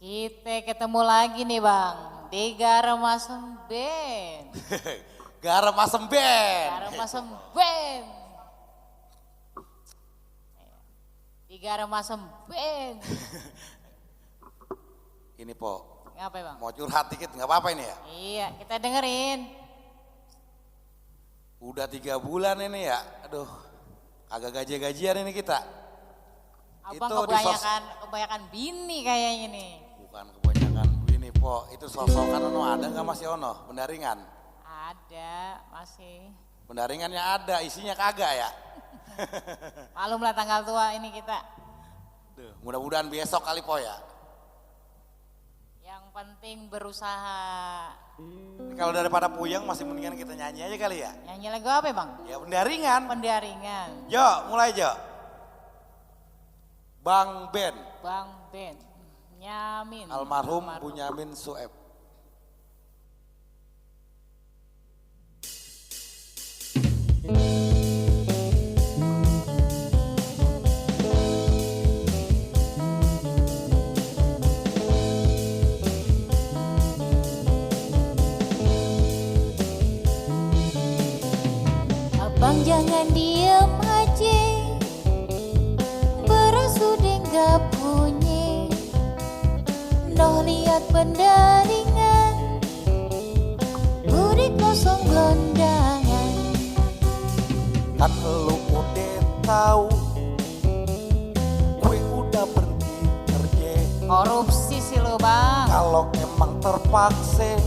Kita ketemu lagi nih Bang, di Garam Asem Band. Garam Asem Band. Garam Asem Band. Di Garam Asem Band. Ini Po, Ngapa Bang? mau curhat dikit nggak apa-apa ini ya? Iya, kita dengerin. Udah 3 bulan ini ya, aduh agak gajian ini kita. Abang Itu kebanyakan bini kayaknya nih. Bukan kebanyakan ini Po, itu sosokan ono ada nggak masih ono? Pendaringan? Ada, masih. Pendaringannya ada, isinya kagak ya? Malum lah tanggal tua ini kita. Duh, mudah-mudahan besok kali Po ya. Yang penting berusaha. Ini kalau daripada puyeng masih mendingan kita nyanyi aja kali ya. Nyanyi lagu apa Bang? Ya pendaringan. Pendaringan. Jo, mulai Jo. Bang Ben. Bang Ben. Nyamin. Almarhum Bunyamin Sueb. Abang jangan diem aja, beras udah gak punya. Noh lihat pendaringan, udah kosong gelondangan. Kan lu udah tahu, gue udah berhenti kerja. Korupsi sih lo Bang. Kalau emang terpaksa,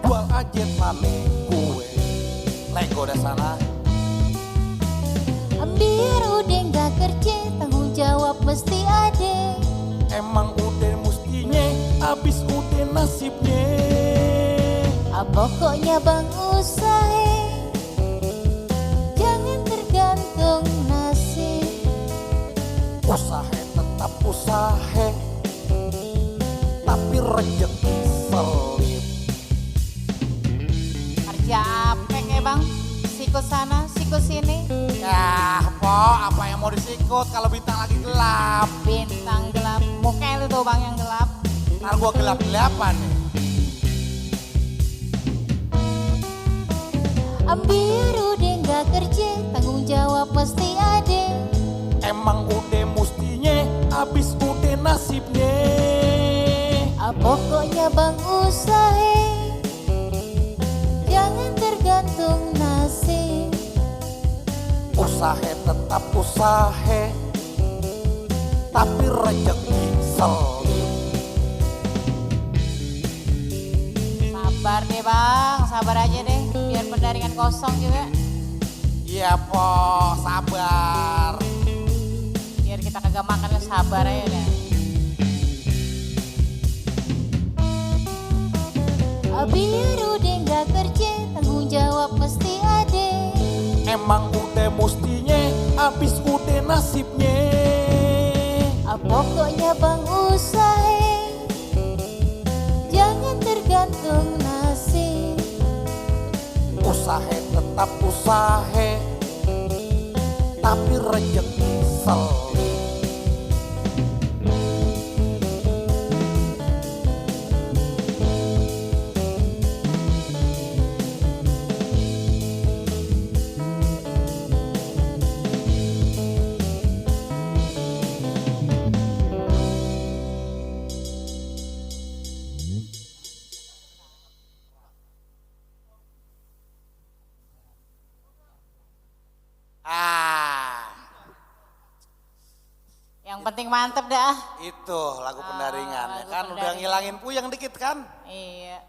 jual aja tanah gue. Lego dah sana. Biar udah gak kerja, tanggung jawab mesti ada. Emang udah mustinya, abis udah nasibnya. Pokoknya Bang usaha, jangan tergantung nasib. Usaha tetap usaha, tapi rezeki selip. Kerja apa ya Bang? Sikut sana, sikut sini. Ya Po, apa yang mau disikut kalau bintang lagi gelap? Bintang gelap, muka lu tuh Bang yang gelap. Ntar gua gelap-gelapan nih. Biar udah gak kerja, tanggung jawab mesti ada. Emang udah mustinya, abis udah nasibnya. Pokoknya Bang usaha, jangan tergantung nasib. Usaha tetap usaha, tapi rezeki selip. Sabar deh Bang, sabar aja deh, biar pendaringan kosong juga. Iya Po, sabar. Biar kita kagak makan, sabar aja deh. Biar udah gak kerja, tanggung jawab mesti ada. Emang udah mustinya, abis udah nasibnya. Pokoknya Bang usaha, jangan tergantung nasib. Usaha tetap usaha, tapi rezeki selip. Yang penting mantep dah. Itu lagu pendaringan ya lagu kan, udah pendaringan. ngilangin puyeng dikit kan. Iya.